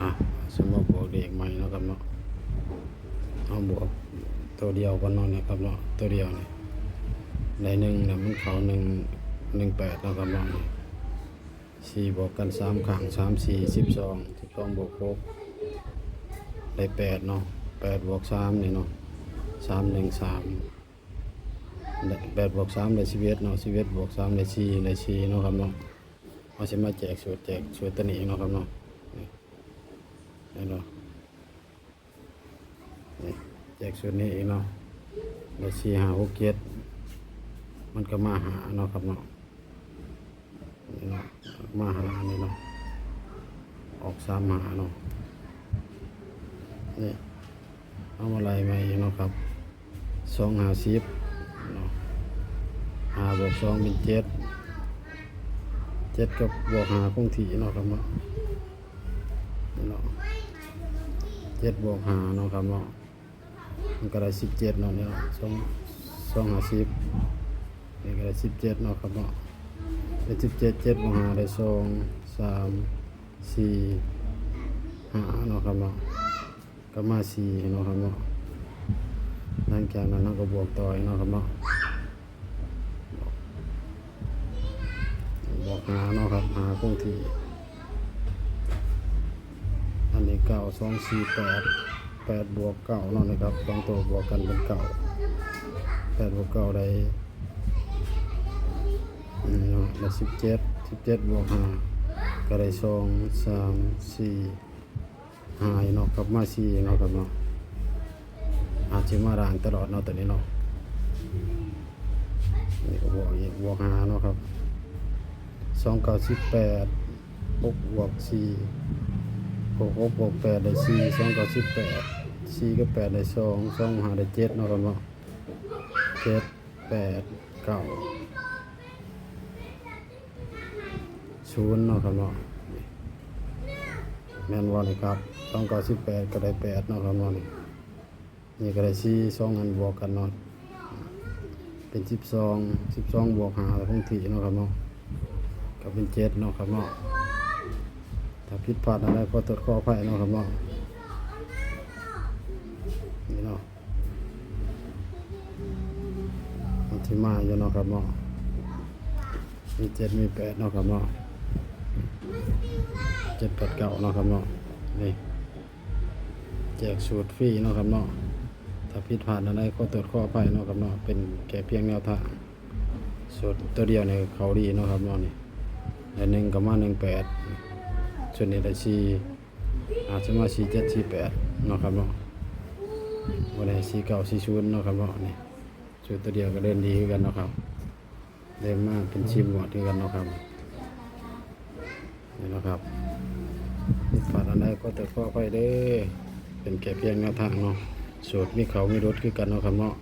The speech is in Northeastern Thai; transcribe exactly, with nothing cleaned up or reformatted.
อ่ะ สมมติบวกเลขใหม่เนาะครับเนาะ เอาบวกตัวเดียวกันเนาะเนี่ยครับเนาะ ตัวเดียวนี่ ได้หนึ่งเนี่ย มันเข้าหนึ่ง หนึ่งแปดเนาะครับเนาะ นี่ สี่บวกกันสามข้าง สามสี่ สิบสอง สิบสองบวกหก ได้แปดเนาะ แปดบวกสามนี่เนาะ สามหนึ่งสาม ได้ แปดบวกสามได้สิบเอ็ดเนาะ สิบเอ็ดบวกสามได้สี่ ได้สี่เนาะครับเนาะ เอาสิมาแจกสูตร แจกสูตรตัวนี้เนาะครับเนาะ นี่ เห็นบ่ นี่ แจกสูตรนี้อีกเนาะ ได้สี่ ห้า หก เจ็ด มันก็มาหาเนาะครับเนาะ นี่เนาะ มาหานี่เนาะ ออกสามหาเนาะ นี่ เอามาไล่มาอีกเนาะครับ สองห้าสิบเนาะ ห้าบวกสองเป็นเจ็ด เจ็ดกับบวกห้าคงที่เนาะครับเนาะ นี่เนาะ เจ็ดบวกห้าเนาะครับเนาะ มันก็ได้สิบเจ็ดเนาะ นี่เนาะ สอง สองห้าสิบ นี่ก็ได้สิบเจ็ดเนาะครับเนาะ ได้สิบเจ็ด เจ็ดบวกห้าได้สอง สาม สี่ ห้าเนาะครับเนาะ ก็มาสี่เนาะครับเนาะ หลังจากนั้นเราก็บวกต่ออีกเนาะครับเนาะ บวกห้าเนาะครับ ห้าคงที่ อันนี้เก้า สอง สี่ แปด แปดบวกเก้าเนาะ นี่ครับ สองตัวบวกกันเป็นเก้า แปดบวกเก้าได้ นี่เนาะ ได้สิบเจ็ด สิบเจ็ดบวกห้า ก็ได้สอง สาม สี่ ห้าเนาะครับ มาสี่เนาะครับเนาะ อาจจะมาล่างตลอดเนาะ ตัวนี้เนาะ นี่ก็บวกอีก บวกห้าเนาะครับ สองเก้าสิบแปด หกบวกสี่ หก หกบวกแปดได้สี่ สองเก้าสิบแปด สี่กับแปดได้สอง สองห้าได้เจ็ดเนาะครับเนาะ เจ็ด แปด เก้า ศูนย์เนาะครับเนาะ แม่นบ่นี่ครับ สองเก้าสิบแปด ก็ได้แปดเนาะครับเนาะ นี่ นี่ก็ได้สี่ สองอันบวกกันเนาะ เป็นสิบสอง สิบสองบวกห้าคงที่เนาะครับเนาะ ก็เป็นเจ็ดเนาะครับเนาะ ถ้าผิดพลาดอะไรขอโทษขออภัยเนาะครับเนาะ นี่เนาะ มันสิมาอยู่เนาะครับเนาะ มีเจ็ด มีแปดเนาะครับเนาะ เจ็ด แปด เก้าเนาะครับเนาะ นี่ แจกสูตรฟรีเนาะครับเนาะ ถ้าผิดพลาดอะไรขอโทษขออภัยเนาะครับเนาะ เป็นแค่เพียงแนวทาง สูตรตัวเดียวเนี่ยเขาดีเนาะครับเนาะ นี่ ได้หนึ่งก็มา หนึ่งแปด ส่วนนี้ได้สี่ อาจจะมา สี่เจ็ด สี่แปด เนาะครับเนาะ บ่ได้ สี่เก้า สี่ศูนย์ เนาะครับเนาะ นี่ สูตรตัวเดียวก็เดินดีคือกันเนาะครับ เดินมาเป็นสิบงวดคือกันเนาะครับ นี่เนาะครับ ผิดพลาดอันใดขอโทษขออภัยเด้อ เป็นแค่เพียงแนวทางเนาะ สูตรมีเขามีรุดคือกันเนาะครับเนาะ